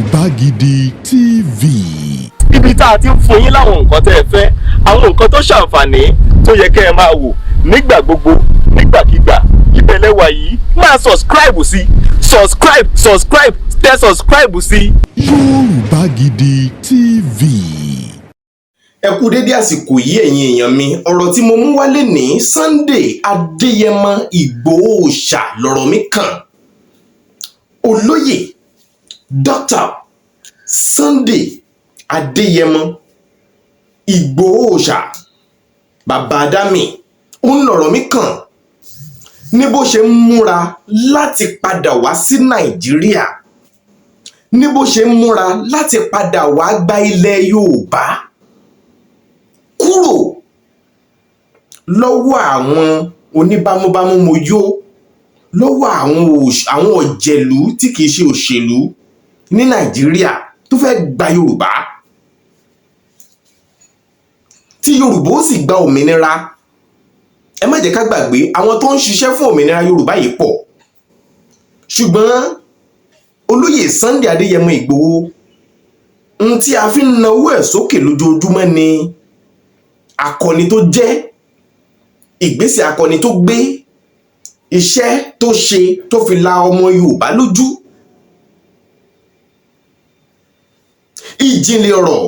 Yorùbá Gidi TV. Ibi tá a ti ń fún yín láwọn nǹkan tẹ́ ẹ fẹ́, àwọn nǹkan tó ṣàǹfààní tó yẹ kẹ́ ẹ máa wò nígbà gbogbo, nígbàkigbà, ibẹ̀ lẹ́wà yìí. Máa subscribe sí, subscribe, subscribe, tẹ subscribe sí. Yorùbá Gidi TV. Ẹ kú dédé àsìkò yìí, ẹ̀yin èèyàn mi. Ọ̀rọ̀ tí mo mú wálé ní Sunday Adéyẹmọ Ìgbòho ṣà lọ̀rọ̀ mi kàn. Olóyè Dr. Sunday Adéyẹmọ Ìgbòho ṣà, bàbá Ádámì, ń lọ̀rọ̀ mi kàn ní bó ṣe ń múra láti padà wá sí Nàìjíríà, ní bó ṣe ń múra láti padà wá gba ilẹ̀ Yorùbá kúrò lọ́wọ́ àwọn oníbámúbámú mo yó, lọ́wọ́ àwọn ọ̀jẹ̀lú tí kìí ṣe òṣèlú ní Nàìjíríà tó fẹ́ gba Yorùbá, tí Yorùbá ó sì gba òmìnira. Ẹ má jẹ́ ká gbàgbé, àwọn tó ń ṣiṣẹ́ fún òmìnira Yorùbá yìí pọ̀, ṣùgbọ́n olóyè Sunday Adéyẹmọ Ìgbòho n tí a fi ń nawó ẹ̀ sókè lójoojúmọ́ ni akọni tó jẹ́, ìgbésẹ̀ akọni tó gbé, iṣẹ́ tó ṣe tó fi la ọmọ Yorùbá lójú. Ìjìnlẹ̀ ọ̀rọ̀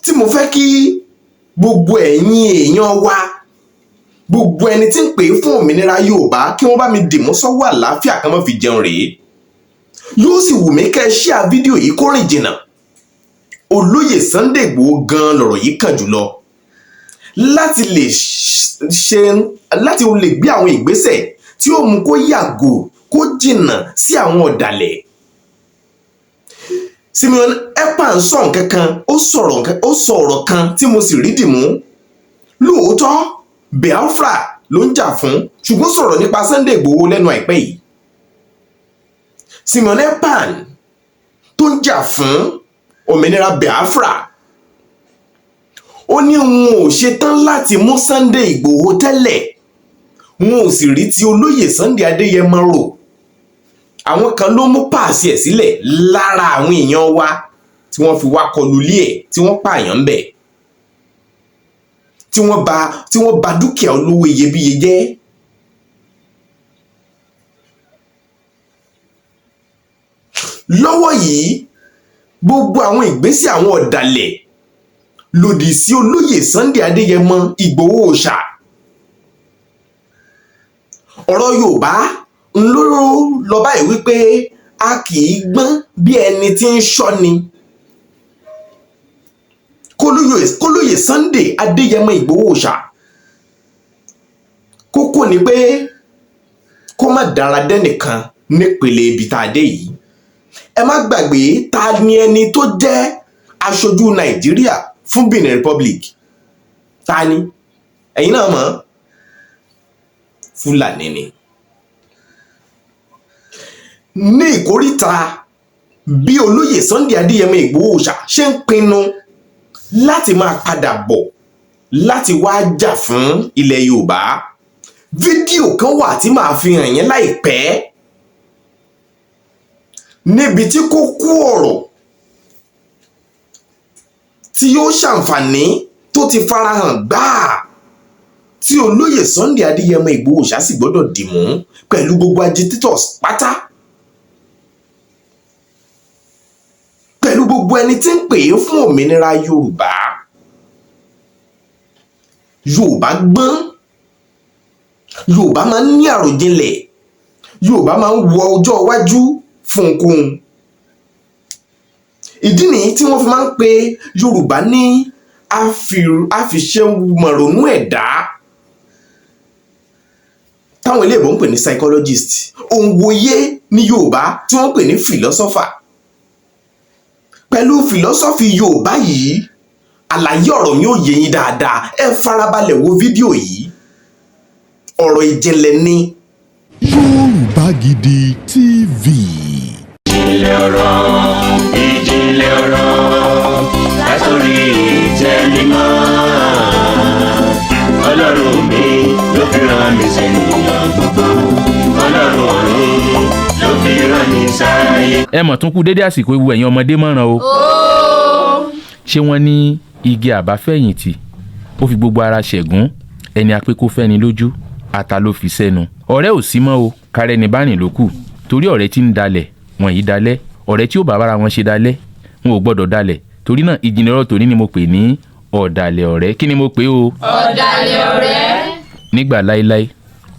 tí mo fẹ́ kí gbogbo ẹ̀yin èèyàn wa, gbogbo ẹni tí ń pè é fún òmìnira Yorùbá, kí wọ́n bá mi dìmú sọ́wọ́ àlàáfíà kan má fi jẹun rèé. Yóò sì wù mí kẹ́ ẹ share fídíò yìí kó rìn jìnnà. Olóyè Sunday Igboho gan lọ̀rọ̀ yìí kàn jùlọ láti lè ṣe, láti lè gbé àwọn ìgbésẹ̀ tí ó mú kó yàgò, kó jìnnà sí àwọn ọ̀dàlẹ̀. Simeon Ekpa ń sọ nǹkan kan, ó sọ ọ̀rọ̀ kan tí mo sì rí dìmú. Lóòótọ́ Biafra ló ń jà fún, ṣùgbọ́n sọ̀rọ̀ nípa Sunday Igboho lẹ́nu àìpẹ́ yìí. Simeon Ekpa tó ń jà fún òmìnira Biafra, ó ní òun ò ṣetán láti mú Sunday Igboho tẹ́lẹ̀, wọn ò sì rí ti olóyè Sunday Adéyẹmọ rò. Àwọn kan ló mú pàṣẹ ẹ̀ sílẹ̀ lára àwọn èèyàn wa tí wọ́n fi wá kọlu ilé ẹ̀, tí wọ́n pààyàn ń bẹ̀, tí wọ́n bà dúkìá olówó iyebíye jẹ́. Lọ́wọ́ yìí, gbogbo àwọn ìgbésẹ̀ àwọn ọ̀dàlẹ̀ lòdì sí olóyè Sunday Adéyẹmọ Ìgbòho Òòṣà, ọ̀rọ̀ Yorùbá ń ló lọ báyìí wípé a kì í gbọ́n bí ẹni tí ń ṣọ́ni. Kólóyè Sunday Adéyẹmọ Ìgbòho Òòṣà, kókó ni pé kó má dára dẹ́nìkan nípele ibi tá a dé yìí. Ẹ má gbàgbé, ta ni ẹni tó jẹ́ aṣojú Nàìjíríà fún Benin Republic? Ta ni? Ẹ̀yin náà mọ̀, Fúlàní ni. Ní ìkóríta bí olóyè Sunday Adéyẹmọ Ìgbòho Òòṣà ṣe ń pinnu láti máa padà bọ̀ láti wá jà fún ilẹ̀ Yorùbá, fídíò kan wà tí màá fi hàn yín láìpẹ́ níbi tí kókó ọ̀rọ̀ tí yóò ṣàǹfààní tó ti farahàn gbáà tí olóyè Sunday Adéyẹmọ Ìgbòho Òòṣà sì gbọ́dọ̀ dìmú pẹ̀lú gbogbo agitators pátá, pẹ̀lú gbogbo ẹni tí ń pè é fún òmìnira Yorùbá. Yorùbá gbọ́n, Yorùbá máa ń ní àròjinlẹ̀, Yorùbá máa ń wo ọjọ́ iwájú fún ohunkóhun. Ìdí nìyí tí wọ́n fi máa ń pe Yorùbá ní àfiṣẹ́mọ̀rònú ẹ̀dá, táwọn iléèbó ń pè ní psychologist, òǹwòye ní Yorùbá tí wọ́n ń pè ní philosopher. Pẹ̀lú philosophy Yorùbá yìí, àlàyé ọ̀rọ̀ mi ò yé yín dáadáa. Ẹ farabalẹ̀ wo fídíò yìí, ọ̀rọ̀ ìjìnlẹ̀ ni. Yorùbá Gidi TV. Ìjìnlẹ̀ ọ̀rọ̀, ìjìnlẹ̀ ọ̀rọ̀ látòrí ìtẹ́ mímọ́. Ọlọ́run mi ló fi rán mi sẹ́niyàn gbogbo. Ọlọ́run ọ̀run ló fi rán mi sáyé. Ẹ mọ̀ tún kú dédé àsìkò ewu, ẹ̀yin ọmọdé mọ̀ràn o. Ṣé wọ́n ní igi àbáfẹ̀yìntì ó fi gbogbo ara ṣẹ̀gún, ẹni apé kó fẹ́ni lójú, ata ló fi sẹ́nu. Ọ̀rẹ́ ò sí mọ́ o, kárẹ́ ní bá rìn ló kù, torí ọ̀rẹ́ tí ń dalẹ̀ wọ́n yìí dalẹ̀, ọ̀rẹ́ tí ó bá bára wọn ṣe dalẹ̀ wọn ò gbọ́dọ̀ dalẹ̀. Torí náà, ìjìnlẹ̀ ọ̀rọ̀ tòní ni mo pè ní ọ̀dàlẹ̀ ọ̀rẹ́. Kí ni mo pè o? Ọ̀dàlẹ̀ ọ̀rẹ́. Nígbà láéláé,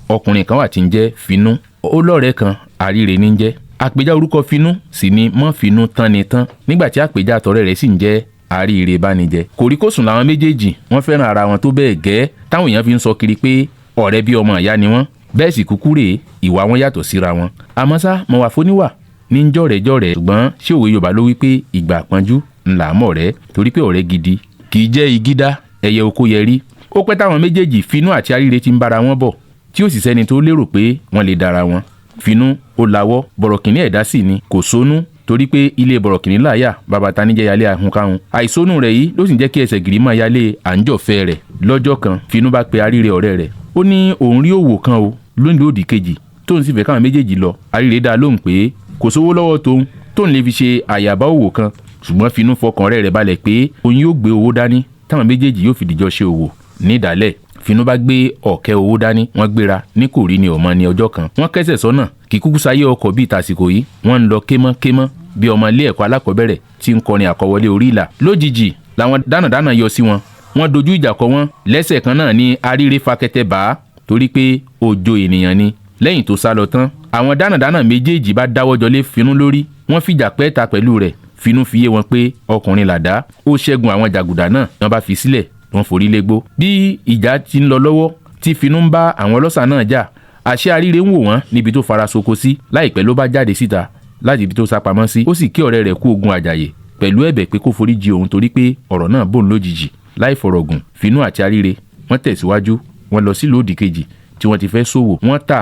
ọkùnrin kan wà tí ń jẹ́ Finú. Ó lọ́rẹ̀ẹ́ kan, Àríre ní ń jẹ́. Àpèjá orúkọ Finú sì ni mọ́ Finú tán ni tán, nígbà tí àpèjá àtọ̀rẹ́ rẹ̀ sì ń jẹ́ Àríire bánijẹ. Kòríkòsùn làwọn méjèèjì, wọ́n fẹ́ràn ara wọn tó bẹ́ẹ̀ gẹ́ táwọn èèyàn fi ń sọ kiri pé ọ̀rẹ́ bí ọmọ ìyá ni wọ́n. Bẹ́ẹ̀ sì kúkú rèé, ìwà wọn yàtọ̀ síra wọn. Àmọ́ ṣá, mọ̀ wà fóníwà ní ń jọ̀rẹ́jọ̀rẹ́, ṣùgbọ́n ṣé òwe Yorùbá ló wí pé ìgbà àpọ́njú ńlá mọ̀ rẹ́, torí pé ọ̀rẹ́ gidi kì í jẹ́ igídá ẹyẹ oko yẹrí. Ó pẹ́ táwọn méjèèjì, Finú àti Àríre, ti ń bára wọn bọ̀, tí ó sì sẹ́ni tó lérò pé wọ́n lè dára wọn. Finú ó lawọ́, bọ̀rọ̀kìnní ẹ̀dá sì ni, kò sónú, torí pé ilé bọ̀rọ̀kìnní láyà bàbá taníjẹ́ yálé ahunkáhun. Àìsónú rẹ̀ yìí ló sì ń jẹ́ kí ẹsẹ̀ gìrì máa yálé àńjọ̀fẹ́ rẹ̀. Lọ́jọ́ kan, Finú bá pe Àríre ọ̀rẹ́ rẹ̀, ó ní òun rí òwò kan o lónìí òdì kejì, tóun sì fẹ́ káwọn méjèèjì lọ. Àríre dá lóhùn pé kò sówó lọ́wọ́ tóun tóun lè fi ṣe àyàbá òwò kan, ṣùgbọ́n Finú fọkàn ọ̀rẹ́ rẹ̀ balẹ̀ pé òun yóò gbé owó dání táwọn méjèèjì yóò fi dìjọ ṣe òwò nídàálẹ̀. Finú bá gbé ọ̀kẹ́ owó dání, wọ́n gbéra ní kò rí ni ọmọ ní ọjọ́ kan. Wọ́n kẹ́sẹ̀ sọ́nà, kì í kúkú sáyé ọkọ̀ bíi tàsìkò yìí. Wọ́n ń lọ kémọ́kémọ́ bí ọmọ ilé ẹ̀kọ́ alákọ̀ọ́bẹ̀rẹ̀ tí ń kọrin àkọwọlé orí ìlà. Lójijì làwọn dánàdánà yọ sí wọn, wọ́n dojú ìjà kọ wọ́n. Lẹ́sẹ̀ kan náà ní Àríre fakẹtẹ bá a, torí pé òjò ènìyàn ni. Lẹ́yìn tó sá lọ tán, àwọn dánàdánà méjèèjì bá dáwọ́jọlé Finú lórí, wọ́n fìjà pẹ́ẹ́ta pẹ̀lú rẹ̀. Finú fi yé wọn pé ọkùnrin làdá, ó ṣẹ́gun àwọn jàgùdà náà, wọ́n bá fi sílẹ̀, wọ́n forí légbó. Bí ìjà ti ń lọ lọ́wọ́ tí Finú ń bá àwọn ọlọ́ṣà náà jà, àṣé Àríre ń wò wọ́n níbi tó fara soko sí. Láìpẹ́ ló bá jáde síta láti ibi tó sá pamọ́ sí, ó sì kí ọ̀rẹ́ rẹ̀ kú ogun àjàyè pẹ̀lú ẹ̀bẹ̀ pé kó forí jì òun, torí pé ọ̀rọ̀ náà bòun lójijì. Láì fọ̀rọ̀gùn, Finú àti Àríre wọ́n tẹ̀síwájú, wọ́n lọ sílùú òdì kejì tí wọ́n ti fẹ́ ṣòwò. Wọ́n tà,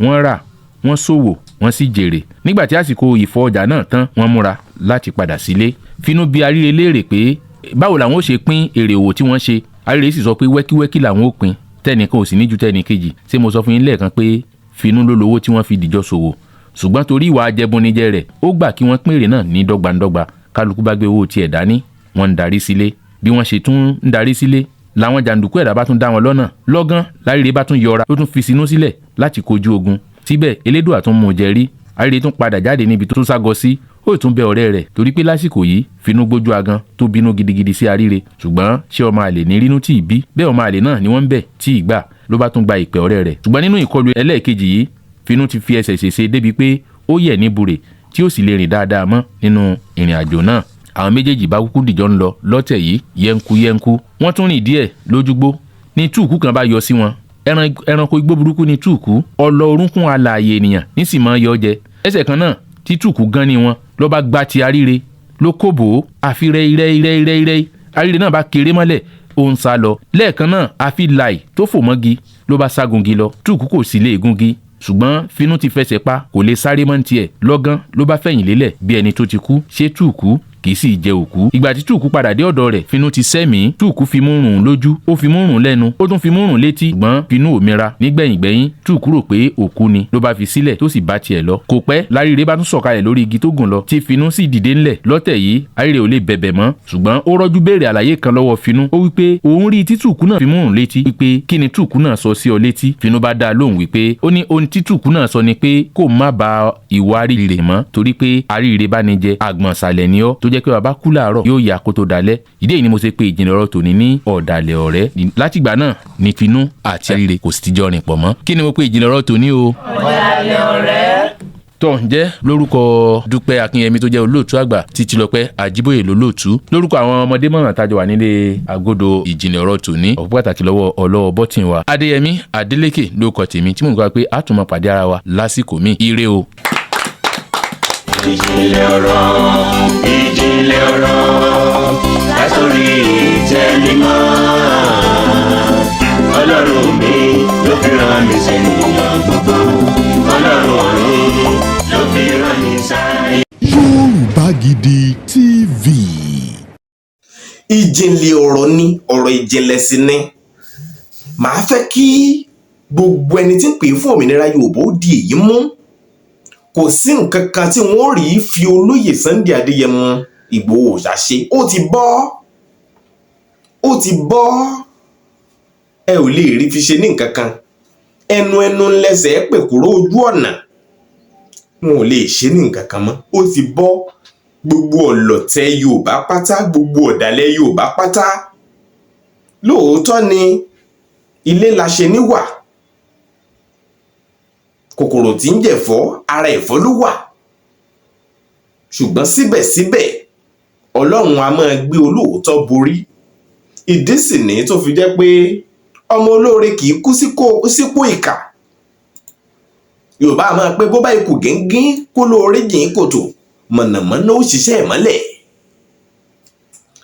wọ́n rà, wọ́n ṣòwò, wọ́n sì jèrè. Nígbà tí àsìkò ìfọ ọjà náà tán, wọ́n múra láti padà sílé. Finú bi Àríre léèrè pé báwo làwọn ó ṣe pín èrè òwò tí wọ́n ṣe. Àríre sì sọ pé wẹ́kíwẹ́kí làwọn ó pín, tẹnìkan ò sì ní ju tẹnìkejì. Ṣé mo sọ fún yín lẹ́ẹ̀kan pé Finú ló lówó tí wọ́n fi dìjọ ṣòwò? Ṣùgbọ́n torí ìwà ajẹbunijẹ rẹ̀, ó gbà kí wọ́n pín èrè náà ní dọ́gbandọ́gba. Kálukú bá gbé owó tiẹ̀ dání, wọ́n ń darí sílé. Bí wọ́n ṣe tún ń darí sílé làwọn jàǹdùkú ẹ̀dá bá tún dá wọn lọ́nà. Lọ́gán Láríre bá tún yọra, ló tún fi sinú sílẹ̀ láti kojú ogun. Síbẹ̀ Elédùà tún mú un jẹ rí. Àríre tún padà jáde níbi tó ságọ sí, ó tún bẹ ọ̀rẹ́ rẹ̀, torí pé lásìkò yìí Finú gbójú agan tó bínú gidigidi sí Àríre. Ṣùgbọ́n ṣé ọmọ àlè ní rínú tí ì bí bẹ́ẹ̀? Ọmọ àlè náà ni wọ́n ń bẹ̀ tí ì gbà, ló bá tún gba ìpè ọ̀rẹ́ rẹ̀. Ṣùgbọ́n nínú ìkọlù ẹlẹ́ẹ̀kejì yìí, Finú ti fi ẹsẹ̀ ṣèṣe débi pé ó yẹ̀ ní burè tí ó sì lè rìn dáadáa mọ́ nínú ìrìn àjò náà. Àwọn méjèèjì bá kúkú dìjọ ń lọ lọ́tẹ̀ yìí yẹnku yẹnku. Wọ́n tún rìn díẹ̀ lójúgbó ní túùkú kan bá yọ sí wọn. Ẹranko igbó burúkú ní túùkú, ọlọ orúnkún alààyè ènìyàn nísì máa yọ jẹ. Ẹsẹ̀ kan náà tí túùkú gan ni wọn ló bá gbá ti Àríre, ló kóbò ó, àfi rẹ́ rẹ́ rẹ́ rẹ́ rẹ́. Àríre náà bá kéré mọ́lẹ̀, ó ń sá lọ. Lẹ́ẹ̀kan náà, àfi láì tó fò mọ́gi ló bá ságungi lọ. Túùkú kò sì lè gungi, ṣùgbọ́n Finú ti fẹsẹ̀ pa, kò lè sáré mọ́ ní tiẹ̀. Lọ́gán ló bá fẹ̀yìn lélẹ̀ bí ẹni tó ti kú. Ṣé túùkú kì í sì jẹ òkú? Ìgbà tí túùkú padà dé ọ̀dọ̀ rẹ̀, Finú ti sẹ́mìí. Túùkú fi mú rùn lójú, ó fi mú rùn lẹ́nu, ó tún fi mú rùn létí, ṣùgbọ́n Finú ò mira. Nígbẹ̀yìngbẹ̀yìn, túùkú rò pé òkú ni, ló bá fi sílẹ̀ tó sì bá tiẹ̀ lọ. Kò pẹ́ Láríre bá tún sọ̀kalẹ̀ lórí igi tó gùn lọ, tí Finú sì dìde ńlẹ̀. Lọ́tẹ̀ yìí, Àríre ò lè bẹ̀bẹ̀ mọ́, ṣùgbọ́n ó rọ́jú béèrè àlàyé kan lọ́wọ́ Finú. Ó wí pé òun rí tí túùkú náà fi mú rùn létí, wípé kí ni túùkú náà sọ sí ọ létí? Finú bá dá a lóhùn wípé ó ní ohun tí túùkú náà sọ ni pé kó má ba ìwà Àríre mọ́, torí pé Àríre bá ní jẹ àgbọ̀nsalẹ̀ ni ọ́, tó jẹ́ pé bàbá kú láàárọ̀ yóò yà kó tó dalẹ̀. Ìdí èyí ni mo ṣe pé ìjìnlẹ̀ ọ̀rọ̀ tòní ní ọ̀dàlẹ̀ ọ̀rẹ́. Látìgbà náà ni Finú àti Àríre kò sì ti jọ rìn pọ̀ mọ́. Kí ni mo pé ìjìnlẹ̀ ọ̀rọ̀ tòní o? Ọ̀dàlẹ̀ ọ̀rẹ́. Tọ́ ǹjẹ́ lórúkọ Dúpẹ́ Akínyẹmí tó jẹ́ olóòtú àgbà, Títílọpẹ́ Àjíbóyè lólóòtú, lórúkọ àwọn ọmọdé mọ̀ràn tájọ wà nílé agodo ìjìnlẹ̀ ọ̀rọ̀ tòní, ọ̀pọ̀ pàtàkì lọ́wọ́ ọlọ́wọ́ bọ́tìn wa, Adéyẹmí Adélékè ló kọ tèmi tí mò ń gbà pé a tún máa pàdé ara wa lásìkò míì. Ire o. Ìjìnlẹ̀ ọ̀rọ̀, ìjìnlẹ̀ ọ̀rọ̀ látòrí ìtẹ́ mímọ́. Ọlọ́run mi ló fi rán mi sẹ́niyàn gbogbo. Ọlọ́run ọ̀run ló fi rán mi sáyé. Yorùbá Gidi TV. Ìjìnlẹ̀ ọ̀rọ̀ ni, ọ̀rọ̀ ìjìnlẹ̀ sí ni. Màá fẹ́ kí gbogbo ẹni tí ń pè fún òmìnira Yorùbá ó di èyí mú. Kò Kò sí nǹkan kan tí wọ́n rí fi olóyè Sunday Adéyẹmọ Ìgbòho Òòṣà ṣe. Ó ti bọ́, ó ti bọ́. Ẹ ò lè rí fi ṣe ní nǹkan kan. Ẹnu ẹnu ńlẹsẹ̀ pè kúrò ojú ọ̀nà, wọn ò lè ṣe ní nǹkan kan mọ́. Ó ti bọ́. Gbogbo ọ̀lọ̀tẹ̀ Yorùbá pátá, gbogbo ọ̀dàlẹ̀ Yorùbá pátá, lóòótọ́ ni ilé la ṣe níwà, kòkòrò tí ń jẹ̀fọ́ ara ẹ̀fọ́ ló wà, ṣùgbọ́n síbẹ̀síbẹ̀ Ọlọ́run a máa gbé olóòótọ́ borí. Ìdí sì ní tó fi jẹ́ pé ọmọ olóore kì í kú sípò ìkà. Yorùbá a máa pé bó bá ikú gíngín kó lóore jìn kòtò, mọ̀nàmọ́ná ó ṣiṣẹ́ ìmọ́lẹ̀.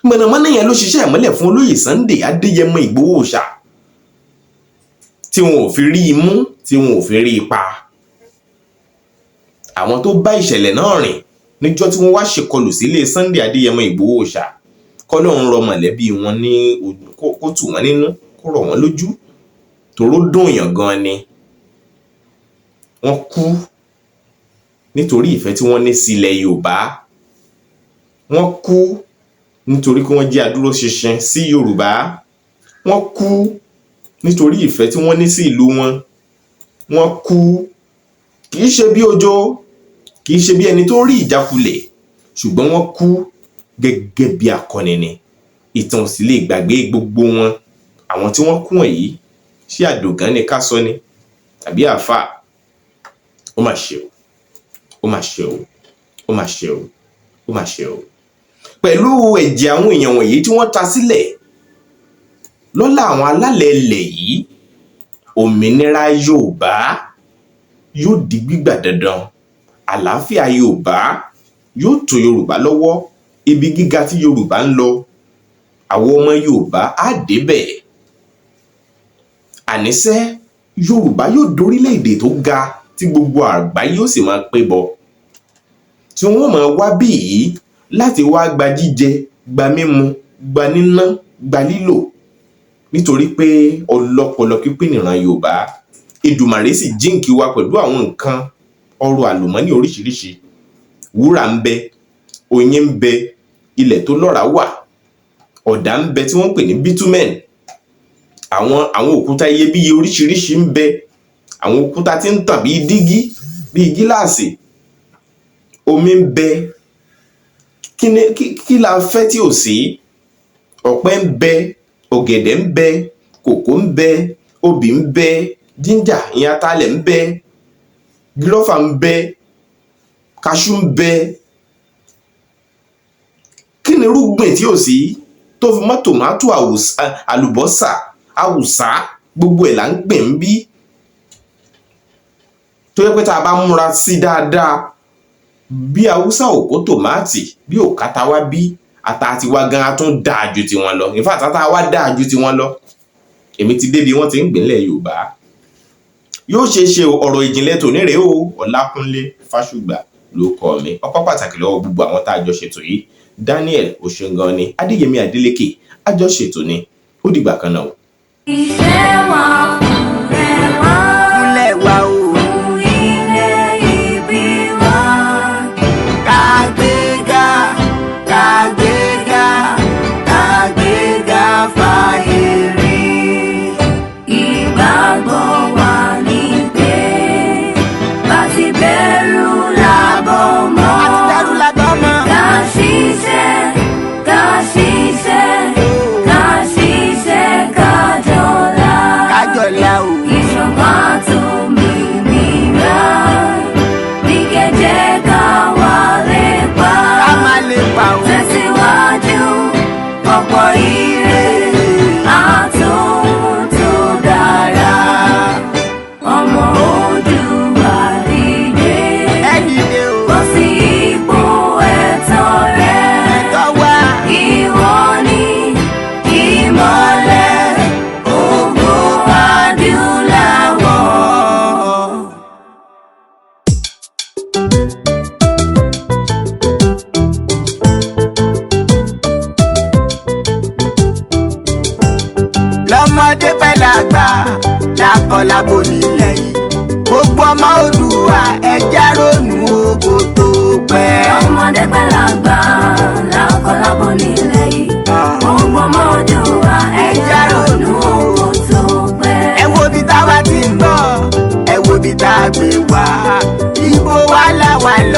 Mọ̀nàmọ́ná yẹn ló ṣiṣẹ́ ìmọ́lẹ̀ fún olóyè Sunday Adéyẹmọ Ìgbòho Òòṣà, tí wọn ò fi rí i mú, tí wọn ò fi rí i pa. Àwọn tó bá ìṣẹ̀lẹ̀ náà rìn níjọ́ tí wọ́n wá ṣèkọlù sílé Sunday Adéyẹmọ Ìgbòho Òòṣà, kọ́lọ́run rọ mọ̀lẹ́bí wọn ní kó tù wọ́n nínú, kó rọ̀ wọ́n lójú, tòró dùn yàn gan ni. Wọ́n kú nítorí ìfẹ́ tí wọ́n ní sí ilẹ̀ Yorùbá. Wọ́n kú nítorí kí wọ́n jẹ́ adúróṣinṣin sí Yorùbá. Wọ́n kú nítorí ìfẹ́ tí wọ́n ní sí ìlú wọn. Wọ́n kú kì í ṣe bí ojo, kì í ṣe bí ẹni tó rí ìjákulẹ̀, ṣùgbọ́n wọ́n kú gẹ́gẹ́ bí akọni ni. Ìtàn ò sì lè gbàgbé gbogbo wọn. Àwọn tí wọ́n kú wọ̀nyí, ṣé àdògán ni ká sọ ni tàbí àáfàá? Ó mà ṣe o, ó mà ṣe o, ó mà ṣe o, ó mà ṣe o. Pẹ̀lú ẹ̀jẹ̀ àwọn èèyàn wọ̀nyí tí wọ́n ta sílẹ̀ lọ́lá àwọn alálẹ̀ ilẹ̀ yìí, òmìnira Yorùbá yóò di gbígbà dandan. Àlàáfíà Yorùbá yóò tó Yorùbá lọ́wọ́. Ibi gíga tí Yorùbá ń lọ, àwọn ọmọ Yorùbá á débẹ̀. Àníṣe Yorùbá yóò dórílẹ̀-èdè tó ga tí gbogbo àgbáyé yóò sì máa pé bọ, tí wọ́n máa wá bí yìí láti wá gba jíjẹ, gba mímu, gba níná, gba lílò, nítorí pé ọlọ́pọlọ pípé nìran Yorùbá. Èdùmàrè sì jíǹkí wa pẹ̀lú àwọn nǹkan ọrọ̀ àlùmọ́nì oríṣiríṣi. Wúrà ń bẹ, oyin ń bẹ, ilẹ̀ tó lọ́ràá wà, ọ̀dà ń bẹ tí wọ́n ń pè ní bitumen, àwọn òkúta iyebíye oríṣiríṣi ń bẹ, àwọn òkúta tí ń tàn bíi dígí, bíi gíláàsì, omi ń bẹ. Kí la fẹ́ tí ò sí? Ọ̀pẹ ń bẹ, ọ̀gẹ̀dẹ̀ ń bẹ, kòkó ń bẹ, obì ń bẹ, jíńjà ìyẹn atalẹ̀ ń bẹ, gírọ́fà ń bẹ, kaṣú ń bẹ. Kí ni irúgbìn tí ò sí? Tó fi mọ́ tòmátò, àlùbọ́sà, àwùsá, gbogbo ẹ̀ là ń gbìn ń bí, tó yẹ pé tá a bá múra sí dáadáa, bí Haúsá ò kó tòmátì, bí ò kátà wá, bí ata tiwa gan a tún dáa ju tiwọn lọ. In fact, ata wa dáa ju tiwọn lọ. Èmi ti débi wọ́n ti ń gbìn nílẹ̀ Yorùbá. Yóò ṣeé ṣe. Ọ̀rọ̀ ìjìnlẹ̀ tòní rèé o. Ọlákúnlé Fásùgbà ló kọ mi. Ọpẹ́ pàtàkì lọ́wọ́ gbogbo àwọn tá a jọ ṣètò yìí. Daniel Oṣengan ni, Adéyẹmí Adélékè, àjọ ṣètò ni. Ó dìgbà kan náà o. Ìfẹ́ wa fúnlẹ̀ wá. Fúnlẹ̀ wa o. Fún ilẹ̀ ìbí wa. Kàgbéga, kàgbéga, kàgbéga fàyè rí. Ìgbàgbọ́ wa ní pé bá ti bẹ̀rù làbọ̀ mọ́. Àti dẹ́rù làbọ̀ mọ́. Ká ṣiṣẹ́, ká ṣiṣẹ́, ká ṣiṣẹ́ ká jọlá. Kájọlá o. Ìṣọ̀kan àtòmìnira ní kẹjẹ ká wà lè pa. Ká má lè pa o. Tẹ̀síwájú ọ̀pọ̀ ire àtòhun tó dára. Ọmọ Oòduà dìde. Ẹ dìde o. Bọ́ sí ipò ẹ̀tọ́ rẹ. Ẹ̀tọ́ wa. Ìwọ ni ìmọ́lẹ̀ ògo adúláwọ̀. Lọ́mọdé pẹ̀lú àgbà, lákọlábo nílẹ̀ yìí, gbogbo ọmọ Oòduà, ẹ jẹ́ ronú o.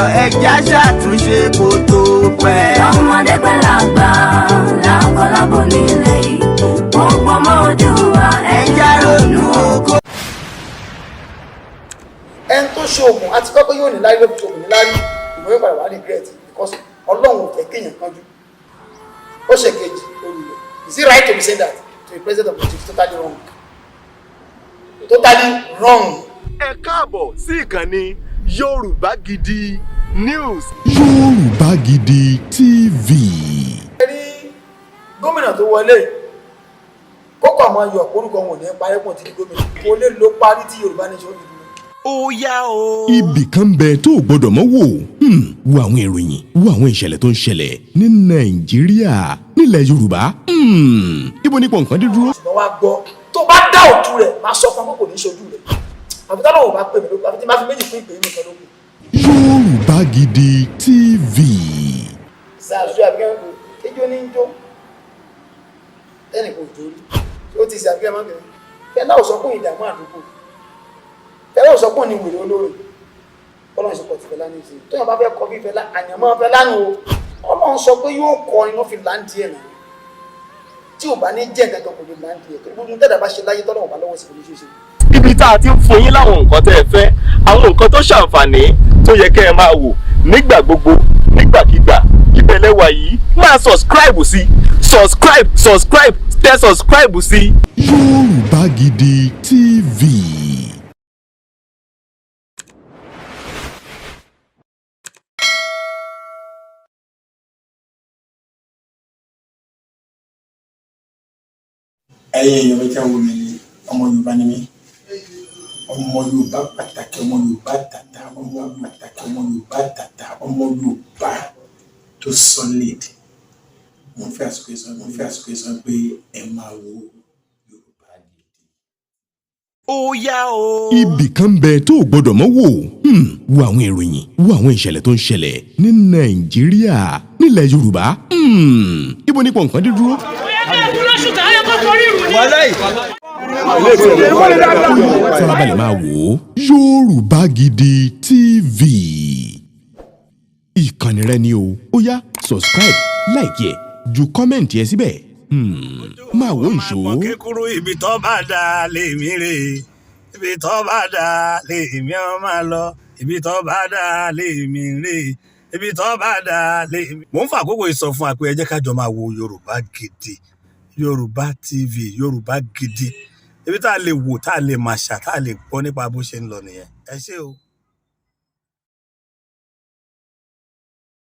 Ẹja ṣàtúnṣe kó tó pẹ́. Ọmọdé pẹ̀lú àgbà làkọlábọ̀ nílẹ̀ yìí. Gbogbo ọmọ Oòduà Ẹja ronú kó. Ẹni tó ṣe oògùn àti kọ́kọ́ yóò ní lárí, ló fi ṣe oògùn ní lárí, ìmọ̀ yóò padà wá regret, because Ọlọ́run ò fẹ́ kéèyàn kánjú. Ó ṣe kejì olùlẹ̀. Is it right to be saying that to the president of Nigeria? Totally wrong, totally wrong. Ẹ káàbọ̀ sí ìkànnì Yorùbá Gidi News. Yorùbá Gidi TV. Ẹ rí gómìnà tó wọlé, kókò àwọn yọ orúkọ wọn ò ní parí pọ̀ tí gómìnà kò lè ló parí tí Yorùbá Nation fi dúró. Ó yá o. Ibì kan bẹ tó o gbọdọ̀ mọ́ wò. Wo àwọn ìròyìn, wo àwọn ìṣẹ̀lẹ̀ tó ń ṣẹlẹ̀ ní Nàìjíríà, nílẹ̀ Yorùbá. Ibo nípò nǹkan dé dúró. Ṣùgbọ́n wá gbọ́, tó bá dá òtún rẹ̀, máa sọ fún akókò ní ṣojú rẹ̀, àfi tá lọ́wọ́ bá pè mí lóko, àfi tí máa fi méjì fún ìpè mí kan lóko. Yorùbá Gidi TV. Ṣàṣù àbíkẹ́ kò ijó ní jó, tẹ́nì kò jó rí, ó ti ṣe àbíkẹ́ mọ́kẹ́. Fẹlá ò sọ pé ìdààmú àdúgbò, Fẹlá ò sọ pé òní wèrè olóore. Ọlọ́run ṣe pọ̀ tí Fẹlá ní í ṣe. Tóyàn bá fẹ́ kọ bí Fẹlá, àyànmọ́ Fẹlá nù o. Ọlọ́run sọ pé yóò kọ iná fi láǹdì ẹ̀ náà, tí ò bá ní jẹ́ nǹkan kan, kò lè láǹdì ẹ̀, torí gbogbo tẹ́lẹ̀ bá ṣe láyé, tọ́lọ́run bá lọ́wọ́ sí, kò ní ṣe é ṣe. Ibi tá a ti ń fún yín láwọn nǹkan tẹ́ ẹ fẹ́, àwọn nǹkan tó ṣàǹfààní tó yẹ kẹ́ ẹ máa wò nígbà gbogbo, nígbàkigbà, ibẹ̀ lẹ́wà yìí. Máa subscribe sí, subscribe, subscribe, tẹ subscribe sí. Yorùbá Gidi TV. Ẹ̀yin èèyàn mi tẹ́ ń wò mí ní, ọmọ Yorùbá ni mí, ọmọ Yorùbá pàtàkì, ọmọ Yorùbá tàtà, ọmọ pàtàkì, ọmọ Yorùbá tàtà, ọmọ Yorùbá tó solid. Mo fẹ́ àsìkò yìí sọ pé ẹ máa wo Yorùbá Gidi. Ó yá o. Ibì kan bẹ tó o gbọdọ̀ mọ́ wò. Wo àwọn ìròyìn, wo àwọn ìṣẹ̀lẹ̀ tó ń ṣẹlẹ̀ ní Nàìjíríà, nílẹ̀ Yorùbá. Ibo nípò nǹkan dé dúró. Farabalẹ̀ máa wò ó. Yorùbá Gidi TV. Ìkànnì rẹ ni o. Ó yá, subscribe, like ẹ̀, ju comment ẹ síbẹ̀. Máa wò ìṣó. Kékeré, ibi tó bá dà lèmi rè, ibi tó bá dà lèmi ọ máa lọ, ibi tó bá dà lèmi rè, ibi tó bá dà lèmi. Mò ń fa àkókò yìí sọ fún wa pé ẹ jẹ́ ká jọ máa wo Yorùbá Gidi, Yorùbá TV, Yorùbá Gidi, ibi tá a lè wò, tá a lè máa ṣà, tá a lè gbọ́ nípa bó ṣe ń lọ nìyẹn. Ẹ ṣé o.